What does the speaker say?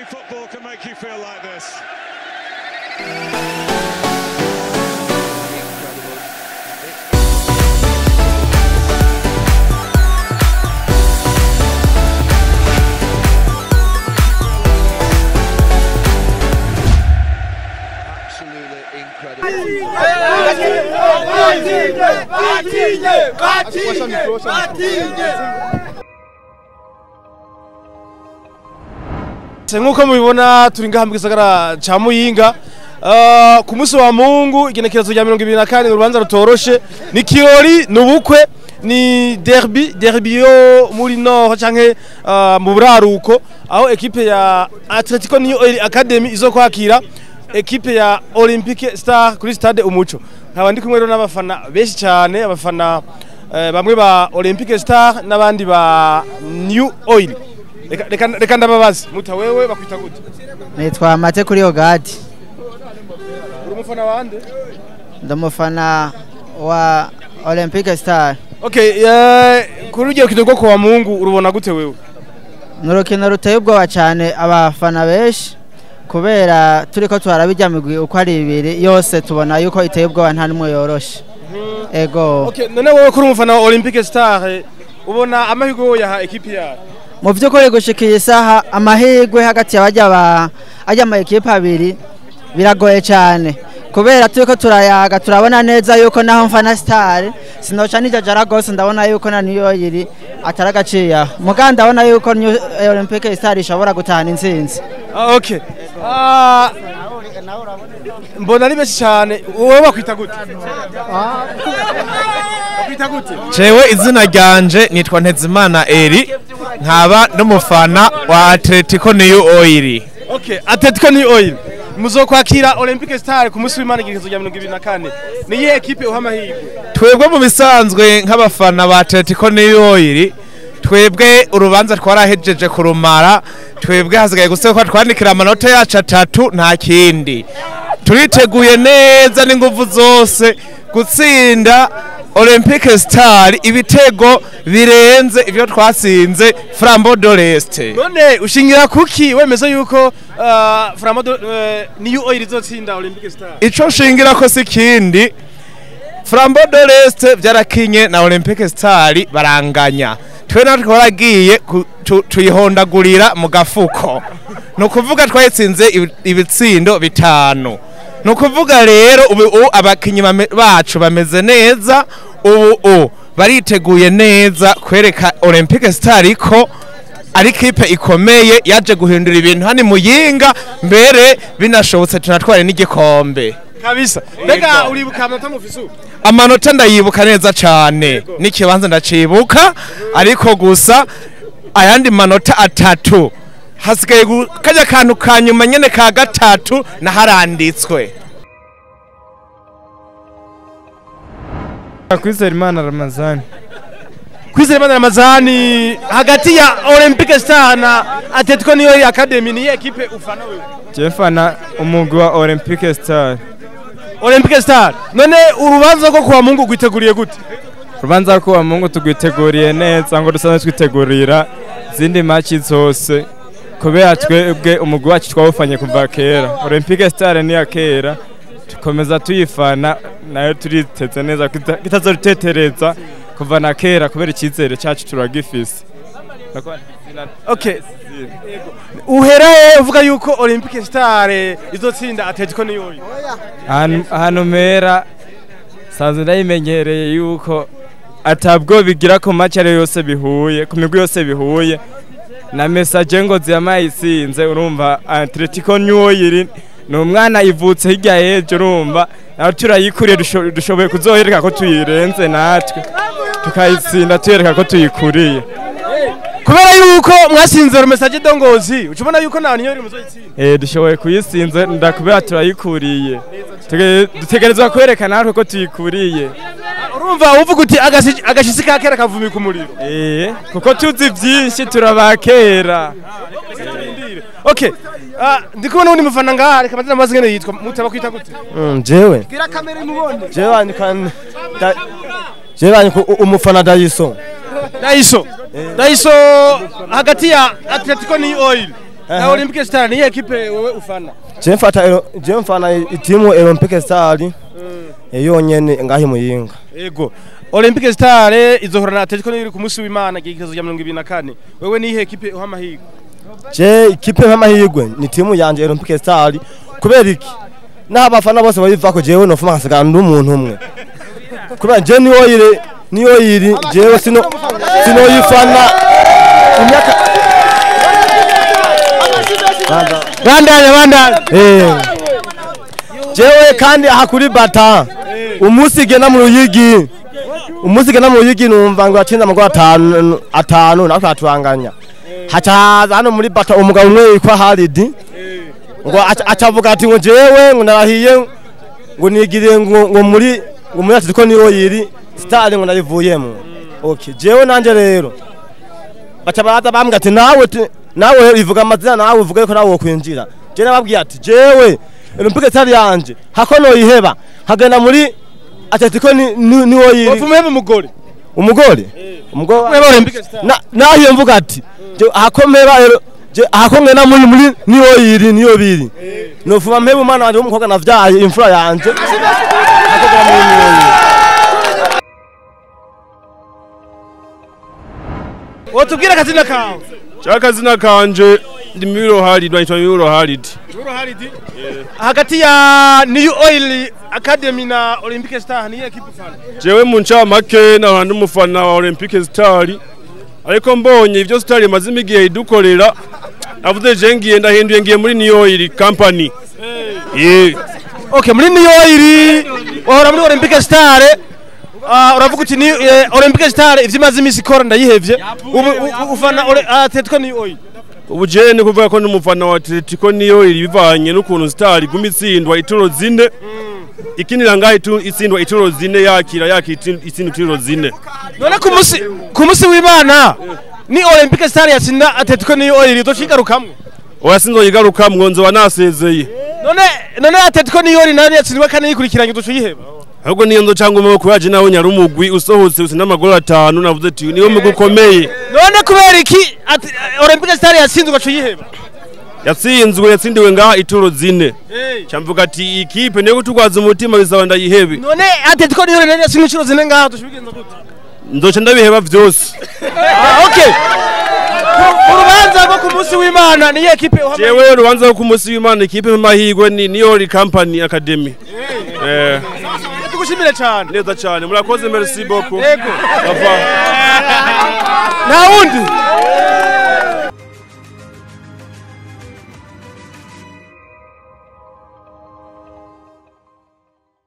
Only football can make you feel like this. Nkuko mubibona turi ngaha mu gisagara ca Muyinga ku munsi wa Mungu igenekerezo rya 2024 urubanza rutoroshe ni kirori nubukwe ni derby yo muri Nord canke mu buraruko aho equipe ya Atletico New Oil Academy izokwakira equipe ya Olympique Star kuri stade Umuco. Nkaba ndi kumwe rero n'abafana benshi cyane, abafana bamwe ba Olympique Star n'abandi ba New Oil. Reka ndababaze, muta wewe bakwita gute? Nitwa Mate kuri Ogadi. Uri umufana wande? Ndamufana wa Olympique Star. Okay, kuri ugiye kitoko kwa Mungu urubona gute wewe? Nurukino ruteye ubwoba cyane abafana benshi kubera turiko twarabijya migwi uko ari ibiri yose tubona yuko iteye ubwoba nta numwe yoroshe. Ego. Okay, none wewe kuri umufana wa Olympique Star ubona amahirwe yaha equipe yawe? Mu by'ukuri gushikiye isaha amahirwe hagati y'abajya ba ajya ama equipe abiri biragoye cyane kubera turiko turayaga turabona neza yuko naho mfana Star sinoca nijajara gose, ndabona yuko na New Oil ataragaciye muga ndabona yuko New Olympic Star ishobora gutahana intsinzi. Okay. Mbona ari benshi cyane, wowe bakwita gute? Bakwita gute? Jewe izina ryanje nitwa Ntezimana Eri nkaba n'umufana wa Atletico New Oil. Okay, Atletico New Oil muzokwakira Olympic Star ku munsi w'Imana igenekerezo rya 2024. Ni iyihe equipe uha amahirwe? Twebwe mu bisanzwe nk'abafana ba Atletico New Oil twebwe urubanza twarahejeje kurumara, twebwe hasigaye gusa ko twandikira amanota yacu atatu nta kindi. Turiteguye neza n'inguvu zose gutsinda Olympic Star ibitego birenze ivyo twatsinze Flambeau de l'Est. None ushingira kuki wemeza yuko Flambeau New Oil izotsinda Olympic Star? Ico nshingira ko si kindi, Flambeau de l'Est byarakinye na Olympic Star baranganya. Twe natwe twaragiye tuyihondagurira mu gafuko. No kuvuga twayitsinze ibitsindo bitanu. No kuvuga rero ubu abakinyi bacu bameze neza, ubu bariteguye neza kwereka Olympic Star ko ari equipe ikomeye yaje guhindura ibintu hani Muyinga, mbere binashobotse tunatware n'igikombe. Kabisa. Mbega uribuka amanota mufisu? Amanota ndayibuka neza cyane, n'ikibanza ndacibuka, ariko gusa ayandi manota atatu hasigaye kajya kantu kanyuma nyene ka gatatu naharanditswe. Kwizera Ramazani. Kwizera Ramazani hagati ya Olympic Star na Atletico New Oil Academy ni equipe ufana wewe? Je mfana umugwi wa Olympic Star. Olympic Star. None urubanza rwo kuwa Mungu gwiteguriye gute? Urubanza rwo kuwa Mungu tugwiteguriye neza ngo dusanzwe twitegurira zindi match zose kubera twebwe umugwi wacu twawufanye kuva kera. Olympic Star ni ya kera, tukomeza tuyifana nayo turiteze neza kitazorutetereza kuva na kera kubera icyizere cyacu turagifise. Okay. Uheraye uvuga yuko Olympic Star izotsinda Atletico New Oil? Ahantu mera sanzwe ndayimenyereye yuko atabwo bigira ku match ari yose bihuye, ku migwi yose bihuye na message ngo ziyamaye isinze. Urumva Atletico New Oil ni umwana ivutse hirya y'ejo, urumva nawe turayikuriye dushoboye kuzohereka ko tuyirenze natwe tukayitsinda tuyereka ko tuyikuriye. Kubera yuko mwasinze message dongozi ucubona yuko nta niyo iri muzoyitsinda. Dushoboye kuyisinze ndakubera turayikuriye, dutegerezwa kwereka natwe ko tuyikuriye. Urumva uvuga uti agashitsi ka kera kavumika umuriro. Kuko tuzi byinshi turabakera. Okay. Ndi kubona undi mufana ngaha reka mazina mazi ngene yitwa mutaba kwita gute? Jewe. Bwira kamera imubone. Jewe andika Jewe umufana Daiso. Daiso. Daiso hagati ya Atletico New Oil Na Olympic Star ni ekipe wewe ufana? Je mfata, je mfana itimu Olympic Star yonyene ngahi Muyinga. Yego. Olympic Star izohora na Atletico iri ku munsi w'Imana igerekezo rya 2024. Wewe ni ihe ekipe uha amahirwe? Je ikipe nk'amahirwe ni timu yanje Olympic Star, kubera iki? Naho abafana bose bayivako, jewe nofuma nkasigara ndi umuntu umwe, kubera je niyo yiri, niyo yiri, jewe sino yifana imyaka. Bandanya, bandanya. Jewe kandi aha kuri Bata, umunsi genda mu Ruyigi, umunsi genda mu Ruyigi, numva ngo yatsinze amagoro atanu, atanu natwe aturanganya. Hacaza hano muri Bata umugabo umwe yitwa Haridi, ngo acavuga ati ngo jewe ngo narahiye, ngo nigiriye ngo muri Atletico niyo yiri Star, ngo narivuyemo. Okay, jewe nanje rero baca baraza bambwira ati nawe nawe ivuga amazina, nawe uvuge ko nawe wokwinjira. Je nababwiye ati jewe Olympic Star yanje hako noyiheba hagenda muri Atletico niwo yiri. Wapfa umuheba umugore? Umugore, umugore. Umuheba Olympic Star. Nahiye mvuga ati je hako mpeba rero, je hako ngena muri niwo yiri, niyo biri, nofuma mpeba umwana wanje w'umukobwa navyaye, imfura yanje, hako gera muri niwo yiri. Wotubwira akazina kawe? Chakazina kanje ndi Miro Halid, baitwa Miro Halid. Miro Halid. Hagati ya New Oil Academy na Olympic Star ni ekipe ufana? Jewe mu ncamake nahora ndi umufana wa Olympic Star, ariko mbonye ivyo Star imaze imigihe idukorera, navuze je ngiye ndahinduye, ngiye muri New Oil Company. Yeah. Okay, muri New Oil, wahora muri Olympic Star. Uravuga uti ni Olympic Star ivyo imaze imisi ikora ndayihevye. Ubu ufana Atletico New Oil? Ubu je ni kuvuga ko ndi umufana wa Atletico New Oil, bivanye n'ukuntu Star iguma itsindwa ituro zine. Ikinira ngaho itsindwa ituro zine, yakira itsindwa ituro zine. None ku munsi w'Imana ni Olympic Star yatsinda Atletico New Oil, uzocigarukamwo? Oya, sinzoyigarukamwo, nzoba nasezeye. None Atletico New Oil nayo yatsindwa kane yikurikiranye, uzoca uyiheba? Ahubwo niyo nzo cyangwa umwe kuyaje nawe nyarumugwi usohotse utsinda amagoro atanu, navuze ati niwo mugwi ukomeye. None kubera iki Olympic Star yatsinzwe ugaca uyiheba? Yatsinzwe, yatsindiwe ngaha ituro zine, cyamvuga ati ikipe niyo gutugwaza umutima, bizaba ndayihebe. None Atletico New Oil nayo yatsinzwe inshuro zine ngaha, uzoca ubigenza gute? Nzoca ndabiheba vyose. Ah, okay. Urubanza rwo ku munsi w'Imana niyo ekipe uha? Jewe urubanza rwo ku munsi w'Imana, ikipe y'amahirwe ni New Oil Company Academy. Tugushimire cyane. Neza cyane, murakoze, merci beaucoup. Yego. Bava. Nta wundi.